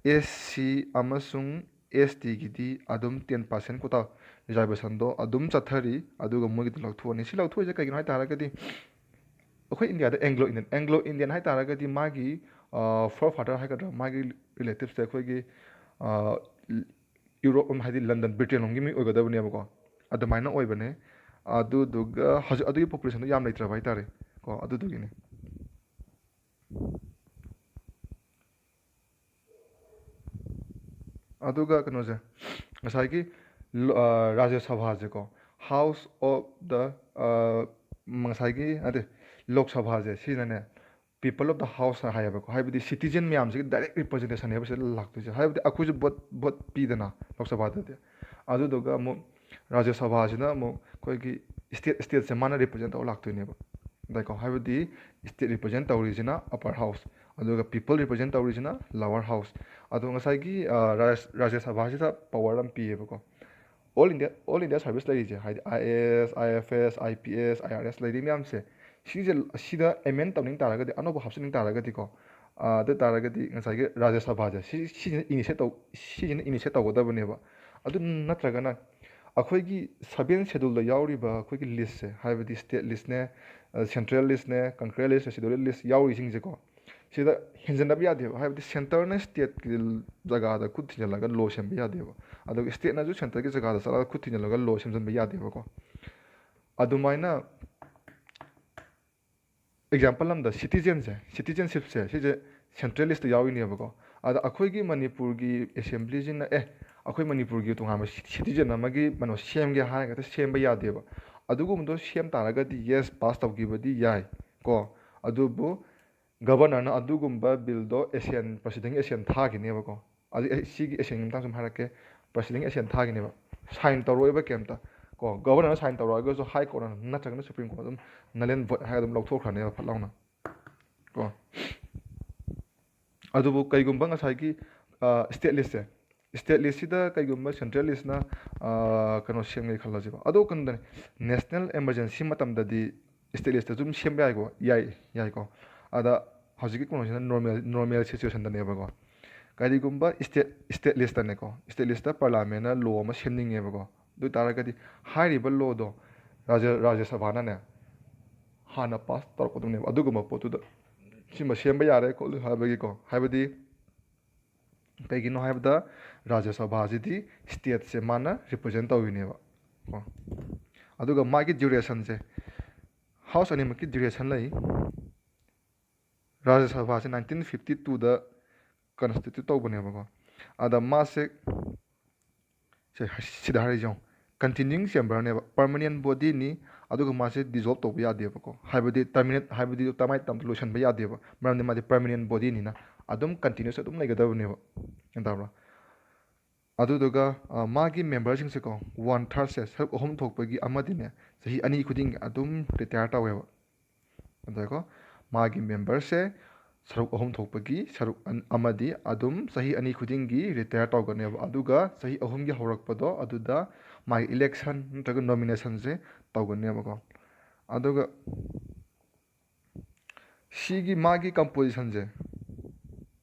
ꯑꯦꯁ ꯁꯤ ꯑꯃꯁꯨꯡ ꯑꯦꯁ ꯇꯤꯒꯤꯗꯤ ꯑꯗꯨꯝ ten percent quota ꯔꯤꯖꯥꯔꯕꯦꯁꯟꯗꯣ ꯑꯗꯨꯝ ꯆꯠꯊꯔꯤ꯫ ꯑꯗꯨꯒ ꯃꯣꯏꯒꯤꯗꯤ ꯂꯧꯊꯣꯛꯑꯅꯤ꯫ ꯁꯤ ꯂꯧꯊꯣꯛꯏꯁꯦ ꯀꯩꯒꯤꯅꯣ ꯍꯥꯏ ꯇꯥꯔꯒꯗꯤ ꯑꯩꯈꯣꯏ ꯏꯟꯗꯤꯌꯥꯗ ꯑꯦꯡꯒ꯭ꯂꯣ ꯏꯟꯗꯤꯌꯟ, ꯑꯦꯡꯒ꯭ꯂꯣ ꯏꯟꯗꯤꯌꯟ ꯍꯥꯏ ꯇꯥꯔꯒꯗꯤ ꯃꯥꯒꯤ ꯐꯣꯔ ꯐꯥꯗꯔ ꯍꯥꯏꯒꯗ꯭ꯔꯥ, ꯃꯥꯒꯤ ꯔꯤꯂꯦꯇꯤꯞꯁꯇ ꯑꯩꯈꯣꯏꯒꯤ ꯌꯨꯔꯣꯞ, ꯍꯥꯏꯗꯤ ꯂꯟꯗꯟ, ꯕ꯭ꯔꯤꯇꯦꯟ ꯂꯣꯝꯒꯤ ꯃꯤ ꯑꯣꯏꯒꯗꯕꯅꯦꯕꯀꯣ꯫ ꯑꯗꯨꯃꯥꯏꯅ ꯑꯣꯏꯕꯅꯦ꯫ ꯑꯗꯨꯗꯨꯒ ꯍꯧꯖꯤꯛ ꯑꯗꯨꯒꯤ ꯄꯣꯄꯨꯂꯦꯁꯟꯗꯣ ꯌꯥꯝ ꯂꯩꯇ꯭ꯔꯕ ꯍꯥꯏ ꯇꯥꯔꯦ ꯀꯣ, ꯑꯗꯨꯗꯨꯒꯤꯅꯦ꯫ ꯑꯗꯨꯒ ꯀꯩꯅꯣꯁꯦ, ꯉꯁꯥꯏꯒꯤ ꯔꯥꯖ꯭ꯌ ꯁꯚꯥꯁꯦꯀꯣ, House of the, ꯉꯁꯥꯏꯒꯤ ꯅꯠꯇꯦ, ꯂꯣꯛ ꯁꯚꯥꯁꯦ ꯁꯤꯅꯅꯦ, People of the House ꯍꯥꯏꯌꯦꯕꯀꯣ, ꯍꯥꯏꯕꯗꯤ ꯁꯤꯇꯤꯖꯦꯟ ꯃꯌꯥꯝꯁꯤꯒꯤ ꯗꯥꯏꯔꯦꯛ ꯔꯤꯄ꯭ꯔꯖꯦꯟꯇꯦꯁꯟꯅꯦꯕ ꯁꯤꯗ ꯂꯥꯛꯇꯣꯏꯁꯦ꯫ ꯍꯥꯏꯕꯗꯤ ꯑꯩꯈꯣꯏꯁꯨ ꯚꯣꯠ ꯚꯣꯠ ꯄꯤꯗꯅ ꯂꯣꯛ ꯁꯚꯥꯗꯗꯤ꯫ ꯑꯗꯨꯗꯨꯒ ꯑꯃꯨꯛ ꯔꯥꯖ꯭ꯌ ꯁꯚꯥꯁꯤꯅ ꯑꯃꯨꯛ ꯑꯩꯈꯣꯏꯒꯤ ꯁ꯭ꯇꯦꯠ ꯁ꯭ꯇꯦꯠꯁꯦ ꯃꯥꯅ ꯔꯤꯄ꯭ꯔꯖꯦꯟ ꯇꯧꯔ ꯂꯥꯛꯇꯣꯏꯅꯦꯕ꯫ ꯑꯗꯩꯀꯣ, ꯍꯥꯏꯕꯗꯤ ꯁ꯭ꯇꯦꯠ ꯔꯤꯄ꯭ꯔꯖꯦꯟ ꯇꯧꯔꯤꯁꯤꯅ ꯑꯞꯄꯔ ꯍꯥꯎꯁ, ꯑꯗꯨꯒ ꯄꯤꯄꯜ ꯔꯤꯄ꯭ꯔꯖꯦꯟ ꯇꯧꯔꯤꯁꯤꯅ ꯂꯋꯔ ꯍꯥꯎꯁ꯫ ꯑꯗꯣ ꯉꯁꯥꯏꯒꯤ ꯔꯥꯖ꯭ꯌ ꯁꯚꯥꯁꯤꯗ ꯄꯋꯥꯔ ꯑꯃ ꯄꯤꯌꯦꯕꯀꯣ꯫ All India all India service ꯂꯩꯔꯤꯁꯦ, ꯍꯥꯏꯗꯤ I A S, I F S, I P S, I R ꯑꯦꯁ ꯂꯩꯔꯤ ꯃꯌꯥꯝꯁꯦ, ꯁꯤꯁꯦ ꯁꯤꯗ ꯑꯦꯃꯦꯟ ꯇꯧꯅꯤꯡ ꯇꯥꯔꯒꯗꯤ, ꯑꯅꯧꯕ ꯍꯥꯞꯆꯤꯟꯅꯤꯡ ꯇꯥꯔꯒꯗꯤꯀꯣ, ꯑꯗꯨ ꯇꯥꯔꯒꯗꯤ ꯉꯁꯥꯏꯒꯤ ꯔꯥꯖ꯭ꯌ ꯁꯚꯥꯁꯦ ꯁꯤ ꯁꯤꯁꯤꯅ ꯏꯅꯤꯁꯤꯌꯦꯠ ꯇꯧ ꯁꯤꯁꯤꯅ ꯏꯅꯤꯁꯤꯌꯦꯠ ꯇꯧꯒꯗꯕꯅꯦꯕ꯫ ꯑꯗꯨ ꯅꯠꯇ꯭ꯔꯒꯅ ꯑꯩꯈꯣꯏꯒꯤ ꯁꯕꯦꯟ ꯁꯦꯗꯨꯜꯗ ꯌꯥꯎꯔꯤꯕ ꯑꯩꯈꯣꯏꯒꯤ ꯂꯤꯁꯁꯦ, ꯍꯥꯏꯕꯗꯤ ꯁ꯭ꯇꯦꯠ ꯂꯤꯁꯅꯦ, ꯁꯦꯟꯇ꯭ꯔꯦꯜ ꯂꯤꯁꯅꯦ, ꯀꯟꯀꯔꯦꯟ ꯂꯤꯁ, ꯔꯦꯁꯤꯗ꯭ꯌꯨꯑꯦꯜ ꯂꯤꯁ ꯌꯥꯎꯔꯤꯁꯤꯡꯁꯦꯀꯣ, ꯁꯤꯗ ꯍꯦꯟꯖꯟꯅꯕ ꯌꯥꯗꯦꯕ꯫ ꯍꯥꯏꯕꯗꯤ ꯁꯦꯟꯇꯔꯅ ꯁ꯭ꯇꯦꯠꯀꯤ ꯖꯒꯥꯗ ꯈꯨꯠ ꯊꯤꯡꯖꯤꯜꯂꯒ ꯂꯣ ꯁꯦꯝꯕ ꯌꯥꯗꯦꯕ, ꯑꯗꯨꯒ ꯁ꯭ꯇꯦꯠꯅꯁꯨ ꯁꯦꯟꯇꯔꯒꯤ ꯖꯒꯥꯗ ꯆꯠꯂꯒ ꯈꯨꯠ ꯊꯤꯡꯖꯤꯜꯂꯒ ꯂꯣ ꯁꯦꯝꯖꯤꯟꯕ ꯌꯥꯗꯦꯕꯀꯣ꯫ ꯑꯗꯨꯃꯥꯏꯅ ꯑꯦꯛꯖꯥꯝꯄꯜ ꯑꯃꯗ ꯁꯤꯇꯤꯖꯦꯟꯁꯦ, ꯁꯤꯇꯤꯖꯦꯟꯁꯤꯞꯁꯦ ꯁꯤꯁꯦ ꯁꯦꯟꯇ꯭ꯔꯦꯜ ꯂꯤꯁꯇ ꯌꯥꯎꯔꯤꯅꯦꯕꯀꯣ꯫ ꯑꯗ ꯑꯩꯈꯣꯏꯒꯤ ꯃꯅꯤꯄꯨꯔꯒꯤ ꯑꯦꯁꯦꯝꯕ꯭ꯂꯤꯁꯤꯅ, ꯑꯦ, ꯑꯩꯈꯣꯏ ꯃꯅꯤꯄꯨꯔꯒꯤ ꯇꯣꯉꯥꯟꯕ ꯁꯤꯇꯤꯖꯦꯟ ꯑꯃꯒꯤ ꯀꯩꯅꯣ ꯁꯦꯝꯒꯦ ꯍꯥꯏꯔꯒ ꯍꯦꯛꯇ ꯁꯦꯝꯕ ꯌꯥꯗꯦꯕ꯫ ꯑꯗꯨꯒꯨꯝꯕꯗꯣ ꯁꯦꯝ ꯇꯥꯔꯒꯗꯤ ꯌꯦꯁ, ꯄꯥꯁ ꯇꯧꯈꯤꯕꯗꯤ ꯌꯥꯏ ꯀꯣ, ꯑꯗꯨꯕꯨ ꯒꯕꯔꯅꯔꯅ ꯑꯗꯨꯒꯨꯝꯕ ꯕꯤꯜꯗꯣ ꯑꯦꯁꯦꯟ, ꯄ꯭ꯔꯁꯤꯗꯦꯟꯒꯤ ꯑꯦꯁꯦꯟ ꯊꯥꯈꯤꯅꯦꯕꯀꯣ꯫ ꯑꯗꯨ ꯑꯩ ꯁꯤꯒꯤ ꯑꯦꯁꯦꯟꯒꯤ ꯃꯇꯥꯡꯁꯨ ꯑꯗꯨꯝ ꯍꯥꯏꯔꯛꯀꯦ꯫ ꯄ꯭ꯔꯁꯤꯗꯦꯟꯒꯤ ꯑꯦꯁꯦꯟ ꯊꯥꯈꯤꯅꯦꯕ, ꯁꯥꯏꯟ ꯇꯧꯔꯣꯏꯕ ꯀꯩꯝꯇ ꯀꯣ꯫ ꯒꯕꯔꯅꯔꯅ ꯁꯥꯏꯟ ꯇꯧꯔꯛꯑꯒꯁꯨ ꯍꯥꯏ ꯀꯣꯔꯠꯅ ꯅꯠꯇ꯭ꯔꯒꯅ ꯁꯨꯄ꯭ꯔꯤꯝ ꯀꯣꯔꯠ ꯑꯗꯨꯝ ꯅꯜ ꯑꯦꯟ ꯚꯣꯏꯗ ꯍꯥꯏꯔꯒ ꯑꯗꯨꯝ ꯂꯧꯊꯣꯛꯈ꯭ꯔꯅꯦꯕ ꯐꯠ ꯂꯥꯎꯅ ꯀꯣ꯫ ꯑꯗꯨꯕꯨ ꯀꯩꯒꯨꯝꯕ ꯉꯁꯥꯏꯒꯤ ꯁ꯭ꯇꯦꯠ ꯂꯤꯁꯁꯦ, ꯁ꯭ꯇꯦꯠ ꯂꯤꯁꯁꯤꯗ ꯀꯩꯒꯨꯝꯕ ꯁꯦꯟꯇ꯭ꯔꯦꯜ ꯂꯤꯁꯅ ꯀꯩꯅꯣ ꯁꯦꯝꯒꯦ ꯈꯜꯂꯁꯦꯕ, ꯑꯗꯣ ꯀꯩꯅꯣꯗꯅꯦ, ꯅꯦꯁꯅꯦꯜ ꯑꯦꯃꯔꯖꯦꯟꯁꯤ ꯃꯇꯝꯗꯗꯤ ꯁ꯭ꯇꯦꯠ ꯂꯤꯁꯇ ꯑꯗꯨꯝ ꯁꯦꯝꯕ ꯌꯥꯏꯀꯣ, ꯌꯥꯏ, ꯌꯥꯏꯀꯣ꯫ ꯑꯗ ꯍꯧꯖꯤꯛꯀꯤ ꯀꯩꯅꯣꯁꯤꯅ ꯅꯣꯔꯃꯦꯜ ꯅꯣꯔꯃꯦꯜ ꯁꯤꯆꯨꯋꯦꯁꯟꯗꯅꯦꯕꯀꯣ꯫ ꯀꯔꯤꯒꯨꯝꯕ ꯁ꯭ꯇꯦꯠ ꯁ꯭ꯇꯦꯠ ꯂꯤꯁꯇꯅꯦꯀꯣ, ꯁ꯭ꯇꯦꯠ ꯂꯤꯁꯇ ꯄꯥꯔꯂꯥꯃꯦꯟꯅ ꯂꯣ ꯑꯃ ꯁꯦꯝꯅꯤꯡꯉꯦꯕꯀꯣ, ꯑꯗꯨ ꯑꯣꯏ ꯇꯥꯔꯒꯗꯤ ꯍꯥꯏꯔꯤꯕ ꯂꯣꯗꯣ ꯔꯥꯖ꯭ꯌ ꯔꯥꯖ꯭ꯌ ꯁꯚꯥꯅꯅꯦ ꯍꯥꯟꯅ ꯄꯥꯁ ꯇꯧꯔꯛꯀꯗꯕꯅꯦꯕ꯫ ꯑꯗꯨꯒꯨꯝꯕ ꯄꯣꯠꯇꯨꯗ ꯁꯤꯃ ꯁꯦꯝꯕ ꯌꯥꯔꯦ ꯈꯣꯠꯂꯦ ꯍꯥꯏꯕꯒꯤꯀꯣ, ꯍꯥꯏꯕꯗꯤ ꯀꯩꯒꯤꯅꯣ ꯍꯥꯏꯕꯗ ꯔꯥꯖ꯭ꯌ ꯁꯚꯥꯁꯤꯗꯤ ꯁ꯭ꯇꯦꯠꯁꯦ ꯃꯥꯅ ꯔꯤꯄ꯭ꯔꯖꯦꯟ ꯇꯧꯔꯤꯅꯦꯕ ꯀꯣ꯫ ꯑꯗꯨꯒ ꯃꯥꯒꯤ ꯗ꯭ꯌꯨꯔꯦꯁꯟꯁꯦ, ꯍꯥꯎꯁ ꯑꯅꯤꯃꯛꯀꯤ ꯗ꯭ꯌꯨꯔꯦꯁꯟ ꯂꯩ꯫ ꯔꯥꯖ꯭ꯌ ꯁꯚꯥꯁꯦ ꯅꯥꯏꯟꯇꯤꯟ ꯐꯤꯐꯇꯤ ꯇꯨꯗ ꯀꯟꯁꯇꯤꯇ꯭ꯌꯨꯠ ꯇꯧꯕꯅꯦꯕꯀꯣ꯫ ꯑꯗ ꯃꯥꯁꯦ, ꯁꯦ, ꯁꯤꯗ ꯍꯥꯏꯔꯤꯁꯦ ꯌꯦꯡꯉꯣ, ꯀꯟꯇꯤꯅ꯭ꯌꯨꯌꯤꯡ ꯆꯦꯝꯕꯔꯅꯦꯕ, ꯄꯔꯃꯅꯦꯟ ꯕꯣꯗꯤꯅꯤ꯫ ꯑꯗꯨꯒ ꯃꯥꯁꯦ ꯗꯤꯖꯣꯜꯕ ꯇꯧꯕ ꯌꯥꯗꯦꯕꯀꯣ, ꯍꯥꯏꯕꯗꯤ ꯇꯔꯃꯤꯅꯦꯠ, ꯍꯥꯏꯕꯗꯤ ꯇꯔꯃꯥꯏ ꯇꯝꯗ ꯂꯣꯏꯁꯤꯟꯕ ꯌꯥꯗꯦꯕ, ꯃꯔꯝꯗꯤ ꯃꯥꯗꯤ ꯄꯔꯃꯅꯦꯟ ꯕꯣꯗꯤꯅꯤꯅ ꯑꯗꯨꯝ ꯀꯟꯇꯤꯅ꯭ꯌꯨꯁ ꯑꯗꯨꯝ ꯂꯩꯒꯗꯕꯅꯦꯕ꯫ ꯒ꯭ꯌꯥꯟ ꯇꯥꯕ꯭ꯔꯥ? ꯑꯗꯨꯗꯨꯒ, ꯑ, ꯃꯥꯒꯤ ꯃꯦꯝꯕꯔꯁꯤꯡꯁꯦꯀꯣ, ꯋꯥꯟ ꯊꯥꯔꯠꯁꯦ, ꯁꯔꯨꯛ ꯑꯍꯨꯝ ꯊꯣꯛꯄꯒꯤ ꯑꯃꯗꯤꯅꯦ, ꯆꯍꯤ ꯑꯅꯤ ꯈꯨꯗꯤꯡꯒꯤ ꯑꯗꯨꯝ ꯔꯤꯇꯥꯌꯔ ꯇꯧꯋꯦꯕ꯫ ꯑꯗꯨꯒꯀꯣ, ꯃꯥꯒꯤ ꯃꯦꯝꯕꯔꯁꯦ ꯁꯔꯨꯛ ꯑꯍꯨꯝ ꯊꯣꯛꯄꯒꯤ ꯁꯔꯨꯛ ꯑꯟ-, ꯑꯃꯗꯤ ꯑꯗꯨꯝ ꯆꯍꯤ ꯑꯅꯤ ꯈꯨꯗꯤꯡꯒꯤ ꯔꯤꯇꯥꯌꯔ ꯇꯧꯒꯅꯦꯕ꯫ ꯑꯗꯨꯒ ꯆꯍꯤ ꯑꯍꯨꯝꯒꯤ ꯍꯧꯔꯛꯄꯗꯣ ꯑꯗꯨꯗ ꯃꯥꯒꯤ ꯏꯂꯦꯛꯁꯟ ꯅꯠꯇ꯭ꯔꯒ ꯅꯣꯃꯤꯅꯦꯁꯟꯁꯦ ꯇꯧꯒꯅꯦꯕꯀꯣ꯫ ꯑꯗꯨꯒ ꯁꯤꯒꯤ ꯃꯥꯒꯤ ꯀꯝꯄꯣꯖꯤꯁꯟꯁꯦ,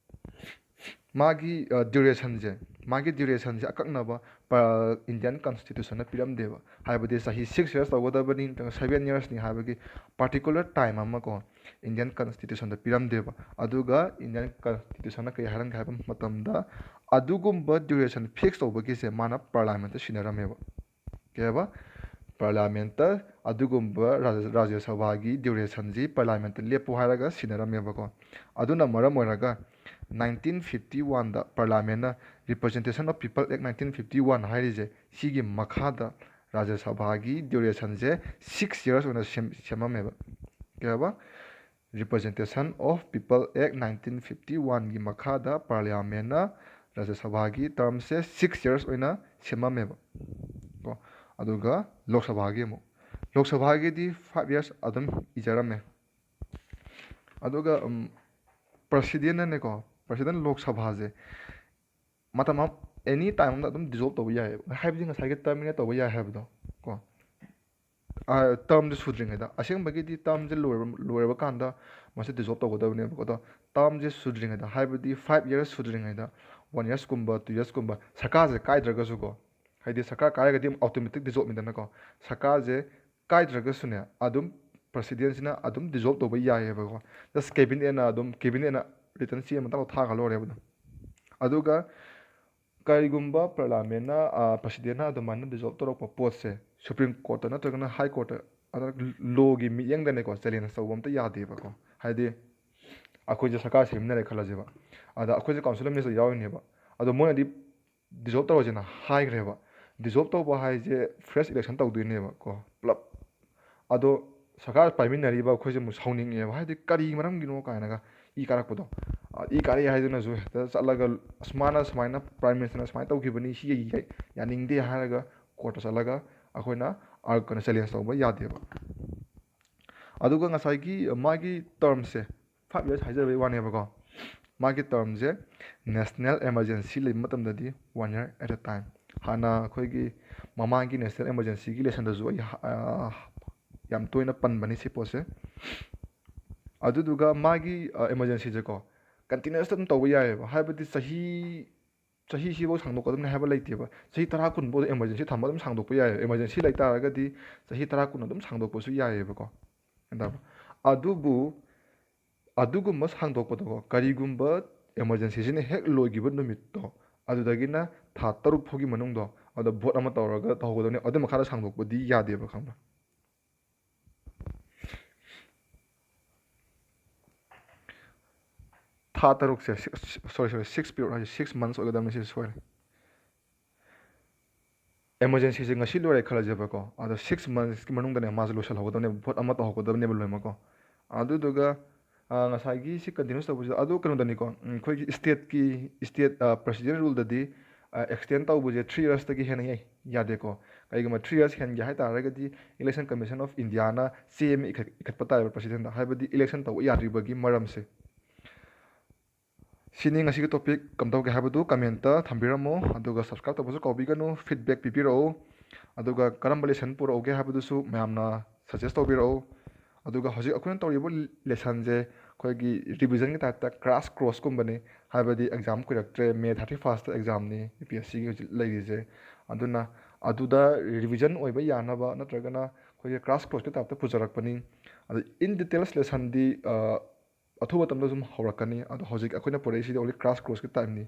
ꯃꯥꯒꯤ, ꯑ, ꯗ꯭ꯌꯨꯔꯦꯁꯟꯁꯦ, ꯃꯥꯒꯤ ꯗ꯭ꯌꯨꯔꯦꯁꯟꯁꯦ ꯑꯀꯛꯅꯕ ꯄ-, ꯏꯟꯗꯤꯌꯟ ꯀꯟꯁꯇꯤꯇ꯭ꯌꯨꯁꯟꯅ ꯄꯤꯔꯝꯗꯦꯕ꯫ ꯍꯥꯏꯕꯗꯤ ꯆꯍꯤ ꯁꯤꯛꯁ ꯌꯔꯁ ꯇꯧꯒꯗꯕꯅꯤ ꯅꯠꯇ꯭ꯔꯒ ꯁꯚꯦꯟ ꯌꯔꯁꯅꯤ ꯍꯥꯏꯕꯒꯤ ꯄꯥꯔꯇꯤꯀꯨꯂꯔ ꯇꯥꯏꯝ ꯑꯃ ꯀꯣ, ꯏꯟꯗꯤꯌꯟ ꯀꯟꯁꯇꯤꯇ꯭ꯌꯨꯁꯟꯗ ꯄꯤꯔꯝꯗꯦꯕ꯫ ꯑꯗꯨꯒ ꯏꯟꯗꯤꯌꯟ ꯀꯟꯁꯇꯤꯇ꯭ꯌꯨꯁꯟꯅ ꯀꯩ ꯍꯥꯏꯔꯝꯒꯦ ꯍꯥꯏꯕ ꯃꯇꯝꯗ, ꯑꯗꯨꯒꯨꯝꯕ ꯗ꯭ꯌꯨꯔꯦꯁꯟ ꯐꯤꯛꯁ ꯇꯧꯕꯒꯤꯁꯦ ꯃꯥꯅ ꯄꯥꯔꯂꯥꯃꯦꯟꯠꯇ ꯁꯤꯟꯅꯔꯝꯃꯦꯕ꯫ ꯀꯩ ꯍꯥꯏꯕ? ꯄꯥꯔꯂꯤꯌꯥꯃꯦꯟꯠꯇ ꯑꯗꯨꯒꯨꯝꯕ ꯔꯥꯖ-, ꯔꯥꯖ꯭ꯌ ꯁꯚꯥꯒꯤ ꯗ꯭ꯌꯨꯔꯦꯁꯟꯁꯤ ꯄꯥꯔꯂꯤꯌꯥꯃꯦꯟꯠꯇ ꯂꯦꯞꯄꯨ ꯍꯥꯏꯔꯒ ꯁꯤꯟꯅꯔꯝꯃꯦꯕꯀꯣ꯫ ꯑꯗꯨꯅ ꯃꯔꯝ ꯑꯣꯏꯔꯒ ꯅꯥꯏꯟꯇꯤꯟ ꯐꯤꯐꯇꯤ ꯋꯥꯟꯗ ꯄꯥꯔꯂꯤꯌꯥꯃꯦꯟꯠꯅ Representation of People Act nineteen fifty one ꯍꯥꯏꯔꯤꯁꯦ ꯁꯤꯒꯤ ꯃꯈꯥꯗ ꯔꯥꯖ꯭ꯌ ꯁꯚꯥꯒꯤ ꯗ꯭ꯌꯨꯔꯦꯁꯟꯁꯦ ꯁꯤꯛꯁ ꯌꯔꯁ ꯑꯣꯏꯅ ꯁꯦꯝ-, ꯁꯦꯝꯃꯝꯃꯦꯕ꯫ ꯀꯩ ꯍꯥꯏꯕ? Representation of People Act nineteen fifty ꯋꯥꯟꯒꯤ ꯃꯈꯥꯗ ꯄꯥꯔꯂꯤꯌꯥꯃꯦꯟꯠꯅ ꯔꯥꯖ꯭ꯌ ꯁꯚꯥꯒꯤ ꯇꯔꯝꯁꯦ ꯁꯤꯛꯁ ꯌꯔꯁ ꯑꯣꯏꯅ ꯁꯦꯝꯃꯝꯃꯦꯕ ꯀꯣ꯫ ꯑꯗꯨꯒ ꯂꯣꯛ ꯁꯚꯥꯒꯤ ꯑꯃꯨꯛ, ꯂꯣꯛ ꯁꯚꯥꯒꯤꯗꯤ ꯐꯥꯏꯚ ꯌꯔꯁ ꯑꯗꯨꯝ ꯏꯖꯔꯝꯃꯦ꯫ ꯑꯗꯨꯒ, ꯎꯝ, ꯄ꯭ꯔꯁꯤꯗꯦꯟꯅꯅꯦꯀꯣ, ꯄ꯭ꯔꯁꯤꯗꯦꯟ ꯂꯣꯛ ꯁꯚꯥꯁꯦ ꯃꯇꯝ ꯑꯃ, ꯑꯦꯅꯤ ꯇꯥꯏꯝ ꯑꯃꯗ ꯑꯗꯨꯝ ꯗꯤꯖꯣꯜꯕ ꯇꯧꯕ ꯌꯥꯏꯑꯕ, ꯍꯥꯏꯕꯗꯤ ꯉꯁꯥꯏꯒꯤ ꯇꯔꯃꯤꯅꯦꯠ ꯇꯧꯕ ꯌꯥꯏ ꯍꯥꯏꯕꯗꯣ ꯀꯣ꯫ ꯇꯔꯝꯁꯦ ꯁꯨꯗ꯭ꯔꯤꯉꯩꯗ, ꯑꯁꯦꯡꯕꯒꯤꯗꯤ ꯇꯔꯝꯁꯦ ꯂꯣꯏꯔꯕ, ꯂꯣꯏꯔꯕ ꯀꯥꯟꯗ ꯃꯁꯤ ꯗꯤꯖꯣꯜꯕ ꯇꯧꯒꯗꯕꯅꯦꯕꯀꯣ꯫ ꯑꯗꯣ ꯇꯔꯝꯁꯦ ꯁꯨꯗ꯭ꯔꯤꯉꯩꯗ, ꯍꯥꯏꯕꯗꯤ ꯐꯥꯏꯚ ꯌꯔꯁ ꯁꯨꯗ꯭ꯔꯤꯉꯩꯗ, ꯋꯥꯟ ꯌꯔꯁꯀꯨꯝꯕ, ꯇꯨ ꯌꯔꯁꯀꯨꯝꯕ ꯁꯔꯀꯥꯔꯁꯦ ꯀꯥꯏꯗ꯭ꯔꯒꯁꯨꯀꯣ, ꯍꯥꯏꯗꯤ ꯁꯔꯀꯥꯔ ꯀꯥꯏꯔꯒꯗꯤ ꯑꯃꯨꯛ ꯑꯣꯇꯣꯃꯦꯇꯤꯛ ꯗꯤꯖꯣꯜꯕꯅꯤꯗꯅꯀꯣ, ꯁꯔꯀꯥꯔꯁꯦ ꯀꯥꯏꯗ꯭ꯔꯒꯁꯨꯅꯦ ꯑꯗꯨꯝ ꯄ꯭ꯔꯁꯤꯗꯦꯟꯁꯤꯅ ꯑꯗꯨꯝ ꯗꯤꯖꯣꯜꯕ ꯇꯧꯕ ꯌꯥꯏꯌꯦꯕꯀꯣ꯫ ꯖꯁ ꯀꯦꯕꯤꯅꯦꯠꯅ ꯑꯗꯨꯝ, ꯀꯦꯕꯤꯅꯦꯠꯅ ꯔꯤꯇꯟ ꯆꯦ ꯑꯃ ꯇꯧꯔ ꯊꯥꯈ꯭ꯔ ꯂꯣꯏꯔꯦꯕ ꯑꯗꯨꯝ꯫ ꯑꯗꯨꯒ ꯀꯔꯤꯒꯨꯝꯕ ꯄꯥꯔꯂꯥꯃꯦꯟꯅ, ꯑ, ꯄ꯭ꯔꯁꯤꯗꯦꯟꯅ ꯑꯗꯨꯃꯥꯏꯅ ꯗꯤꯖꯣꯜꯕ ꯇꯧꯔꯛꯄ ꯄꯣꯠꯁꯦ ꯁꯨꯄ꯭ꯔꯤꯝ ꯀꯣꯔꯠꯇ ꯅꯠꯇ꯭ꯔꯒꯅ ꯍꯥꯏ ꯀꯣꯔꯠꯇ, ꯑꯗ ꯂꯣꯒꯤ ꯃꯤꯠꯌꯦꯡꯗꯅꯦꯀꯣ, ꯆꯦꯂꯦꯟꯖ ꯇꯧꯕ ꯑꯝꯇ ꯌꯥꯗꯦꯕꯀꯣ꯫ ꯍꯥꯏꯗꯤ ꯑꯩꯈꯣꯏꯁꯦ ꯁꯔꯀꯥꯔ ꯁꯦꯝꯃꯤꯟꯅꯔꯦ ꯈꯜꯂꯁꯦꯕ, ꯑꯗ ꯑꯩꯈꯣꯏꯁꯦ ꯀꯥꯎꯟꯁꯤꯜ ꯑꯣꯐ ꯃꯤꯅꯤꯁꯇꯔ ꯌꯥꯎꯔꯤꯅꯦꯕ, ꯑꯗꯣ ꯃꯣꯏꯅꯗꯤ ꯗꯤꯖꯣꯜꯕ ꯇꯧꯔꯁꯦꯅ ꯍꯥꯏꯈ꯭ꯔꯦꯕ꯫ ꯗꯤꯖꯣꯜꯕ ꯇꯧꯕ ꯍꯥꯏꯁꯦ ꯐ꯭ꯔꯦꯁ ꯏꯂꯦꯛꯁꯟ ꯇꯧꯗꯣꯏꯅꯦꯕꯀꯣ ꯄꯨꯂꯞ꯫ ꯑꯗꯣ ꯁꯔꯀꯥꯔ ꯄꯥꯏꯃꯤꯟꯅꯔꯤꯕ ꯑꯩꯈꯣꯏꯁꯦ ꯑꯃꯨꯛ ꯁꯥꯎꯅꯤꯡꯉꯦꯕ, ꯍꯥꯏꯗꯤ ꯀꯔꯤ ꯃꯔꯝꯒꯤꯅꯣ ꯀꯥꯏꯅꯒ ꯏ ꯀꯥꯔꯛꯄꯗꯣ꯫ ꯑ, ꯏ ꯀꯥꯔꯛꯑꯦ ꯍꯥꯏꯗꯨꯅꯁꯨ ꯍꯦꯛꯇ ꯆꯠꯂꯒ, "ꯑꯁ, ꯃꯥꯅ ꯁꯨꯃꯥꯏꯅ, ꯄ꯭ꯔꯥꯏꯝ ꯃꯤꯅꯤꯁꯇꯔꯅ ꯁꯨꯃꯥꯏꯅ ꯇꯧꯈꯤꯕꯅꯤ, ꯁꯤ ꯌꯥ-, ꯌꯥꯅꯤꯡꯗꯦ" ꯍꯥꯏꯔꯒ ꯀꯣꯔꯠꯇ ꯆꯠꯂꯒ ꯑꯩꯈꯣꯏꯅ ꯑꯥꯔ-, ꯀꯩꯅꯣ, ꯆꯦꯂꯦꯟꯖ ꯇꯧꯕ ꯌꯥꯗꯦꯕ꯫ ꯑꯗꯨꯒ ꯉꯁꯥꯏꯒꯤ ꯃꯥꯒꯤ ꯇꯔꯝꯁꯦ ꯐꯥꯏꯚ ꯌꯔꯁ ꯍꯥꯏꯖꯕꯒꯤ ꯋꯥꯅꯦꯕꯀꯣ꯫ ꯃꯥꯒꯤ ꯇꯔꯝꯁꯦ ꯅꯦꯁꯅꯦꯜ ꯑꯦꯃꯔꯖꯦꯟꯁꯤ ꯂꯩꯕ ꯃꯇꯝꯗꯗꯤ one year at a time꯫ ꯍꯥꯟꯅ ꯑꯩꯈꯣꯏꯒꯤ ꯃꯃꯥꯡꯒꯤ ꯅꯦꯁꯅꯦꯜ ꯑꯦꯃꯔꯖꯦꯟꯁꯤꯒꯤ ꯂꯦꯁꯟꯗꯁꯨ ꯑꯩ ꯍ-, ꯑ, ꯌꯥꯝ ꯇꯣꯏꯅ ꯄꯟꯕꯅꯤ ꯁꯤ ꯄꯣꯠꯁꯦ꯫ ꯑꯗꯨꯗꯨꯒ ꯃꯥꯒꯤ, ꯑ, ꯑꯦꯃꯔꯖꯦꯟꯁꯤꯁꯦꯀꯣ, ꯀꯟꯇꯤꯅ꯭ꯌꯨꯁꯇ ꯑꯗꯨꯝ ꯇꯧꯕ ꯌꯥꯏꯑꯕ, ꯍꯥꯏꯕꯗꯤ ꯆꯍꯤ, ꯆꯍꯤꯁꯤꯐꯧ ꯁꯥꯡꯗꯣꯛꯀꯗꯕꯅꯤ ꯍꯥꯏꯕ ꯂꯩꯇꯦꯕ꯫ ꯆꯍꯤ ꯇꯔꯥ ꯀꯨꯟꯐꯧ ꯑꯦꯃꯔꯖꯦꯟꯁꯤ ꯊꯝꯕ ꯑꯗꯨꯝ ꯁꯥꯡꯗꯣꯛꯄ ꯌꯥꯏꯑꯕ꯫ ꯑꯦꯃꯔꯖꯦꯟꯁꯤ ꯂꯩ ꯇꯥꯔꯒꯗꯤ ꯆꯍꯤ ꯇꯔꯥ ꯀꯨꯟ ꯑꯗꯨꯝ ꯁꯥꯡꯗꯣꯛꯄꯁꯨ ꯌꯥꯏꯑꯕꯀꯣ꯫ ꯒ꯭ꯌꯥꯟ ꯇꯥꯔꯕ? ꯑꯗꯨꯕꯨ ꯑꯗꯨꯒꯨꯝꯕ ꯁꯥꯡꯗꯣꯛꯄꯗꯣꯀꯣ, ꯀꯔꯤꯒꯨꯝꯕ ꯑꯦꯃꯔꯖꯦꯟꯁꯤꯁꯤꯅ ꯍꯦꯛ ꯂꯣꯏꯈꯤꯕ ꯅꯨꯃꯤꯠꯇꯣ, ꯑꯗꯨꯗꯒꯤꯅ ꯊꯥ ꯇꯔꯨꯛ ꯐꯥꯎꯒꯤ ꯃꯅꯨꯡꯗꯣ, ꯑꯗꯨꯗ ꯚꯣꯠ ꯑꯃ ꯇꯧꯔꯒ ꯇꯧꯍꯧꯒꯗꯕꯅꯤ꯫ ꯑꯗꯨ ꯃꯈꯥꯗ ꯁꯥꯡꯗꯣꯛꯄꯗꯤ ꯌꯥꯗꯦꯕ, ꯈꯪꯕ꯭ꯔꯥ? ꯊꯥ ꯇꯔꯨꯛꯁꯦ, ꯁꯤ-, ꯁꯣꯔꯤ, ꯁꯣꯔꯤ, ꯁꯤꯛꯁ ꯄꯤꯔꯤꯌꯣꯗ ꯍꯥꯏꯁꯦ, ꯁꯤꯛꯁ ꯃꯟꯊꯁ ꯑꯣꯏꯒꯗꯕꯅꯤ, ꯁꯤꯁꯦ ꯁꯣꯏꯔꯦ꯫ ꯑꯦꯃꯔꯖꯦꯟꯁꯤꯁꯦ ꯉꯁꯤ ꯂꯣꯏꯔꯦ ꯈꯜꯂꯁꯦꯕꯀꯣ, ꯑꯗꯣ ꯁꯤꯛꯁ ꯃꯟꯊꯁꯀꯤ ꯃꯅꯨꯡꯗꯅꯦ ꯃꯥꯁꯦ ꯂꯣꯏꯁꯤꯜꯍꯧꯒꯗꯕꯅꯦꯕ, ꯚꯣꯠ ꯑꯃ ꯇꯧꯍꯧꯒꯗꯕꯅꯦꯕ ꯂꯣꯏꯅꯃꯛꯀꯣ꯫ ꯑꯗꯨꯗꯨꯒ, ꯑ, ꯉꯁꯥꯏꯒꯤ ꯁꯤ ꯀꯟꯇꯤꯅ꯭ꯌꯨꯁ ꯇꯧꯕꯁꯤꯗ, ꯑꯗꯨ ꯀꯩꯅꯣꯗꯅꯤꯀꯣ, ꯎꯝ, ꯑꯩꯈꯣꯏꯒꯤ ꯁ꯭ꯇꯦꯠꯀꯤ, ꯁ꯭ꯇꯦꯠ, ꯑ, ꯄ꯭ꯔꯁꯤꯗꯦꯟ ꯔꯨꯜꯗꯗꯤ, ꯑ, ꯑꯦꯛꯁꯇꯦꯟ ꯇꯧꯕꯁꯦ ꯊ꯭ꯔꯤ ꯌꯔꯁꯇꯒꯤ ꯍꯦꯟꯅ ꯌꯥꯏ-, ꯌꯥꯗꯦꯀꯣ꯫ ꯀꯩꯒꯨꯝꯕ ꯊ꯭ꯔꯤ ꯌꯔꯁ ꯍꯦꯟꯒꯦ ꯍꯥꯏ ꯇꯥꯔꯒꯗꯤ, ꯏꯂꯦꯛꯁꯟ ꯀꯃꯤꯁꯟ ꯑꯣꯐ ꯏꯟꯗꯤꯌꯥꯅ ꯆꯦ ꯑꯃ ꯏꯈꯠ-, ꯏꯈꯠꯄ ꯇꯥꯏꯕ ꯄ꯭ꯔꯁꯤꯗꯦꯟꯗ, ꯍꯥꯏꯕꯗꯤ ꯏꯂꯦꯛꯁꯟ ꯇꯧꯕ ꯌꯥꯗ꯭ꯔꯤꯕꯒꯤ ꯃꯔꯝꯁꯦ꯫ ꯁꯤꯅꯤ ꯉꯁꯤꯒꯤ ꯇꯣꯄꯤꯛ꯫ ꯀꯝꯗꯧꯒꯦ ꯍꯥꯏꯕꯗꯨ ꯀꯃꯦꯟꯇ ꯊꯝꯕꯤꯔꯝꯃꯣ, ꯑꯗꯨꯒ ꯁꯕꯁꯀ꯭ꯔꯥꯏꯕ ꯇꯧꯕꯁꯨ ꯀꯥꯎꯕꯤꯒꯅꯨ꯫ ꯐꯤꯗꯕꯦꯛ ꯄꯤꯕꯤꯔꯛꯎ, ꯑꯗꯨꯒ ꯀꯔꯝꯕ ꯂꯦꯁꯟ ꯄꯨꯔꯛꯎꯒꯦ ꯍꯥꯏꯕꯗꯨꯁꯨ ꯃꯌꯥꯝꯅ ꯁꯖꯦꯁ ꯇꯧꯕꯤꯔꯛꯎ꯫ ꯑꯗꯨꯒ ꯍꯧꯖꯤꯛ ꯑꯩꯈꯣꯏꯅ ꯇꯧꯔꯤꯕ ꯂꯦꯁꯟꯁꯦ ꯑꯩꯈꯣꯏꯒꯤ ꯔꯤꯚꯤꯖꯟꯒꯤ ꯇꯥꯏꯞꯇ ꯀ꯭ꯔꯥꯁ ꯀꯣꯔꯁꯀꯨꯝꯕꯅꯤ, ꯍꯥꯏꯕꯗꯤ ꯑꯦꯛꯖꯥꯝ ꯀꯨꯏꯔꯛꯇ꯭ꯔꯦ, ꯃꯦ ꯊꯥꯔꯇꯤ ꯐꯥꯔꯁꯇ ꯑꯦꯛꯖꯥꯝꯅꯤ ꯌꯨ ꯄꯤ ꯑꯦꯁ ꯁꯤꯒꯤ ꯍꯧꯖꯤꯛ ꯂꯩꯔꯤꯁꯦ꯫ ꯑꯗꯨꯅ ꯑꯗꯨꯗ ꯔꯤꯚꯤꯖꯟ ꯑꯣꯏꯕ ꯌꯥꯅꯕ ꯅꯠꯇ꯭ꯔꯒꯅ ꯑꯩꯈꯣꯏꯒꯤ crash courseꯀꯤ typeꯇ ꯄꯨꯖꯔꯛꯄꯅꯤ꯫ ꯑꯗꯣ in details lessonꯗꯤ ꯑꯊꯨꯕ ꯃꯇꯝꯗ ꯑꯗꯨꯝ ꯍꯧꯔꯛꯀꯅꯤ꯫ ꯑꯗꯣ ꯍꯧꯖꯤꯛ ꯑꯩꯈꯣꯏꯅ ꯄꯨꯔꯛꯏꯁꯤꯗꯤ only crash courseꯀꯤ typeꯅꯤ꯫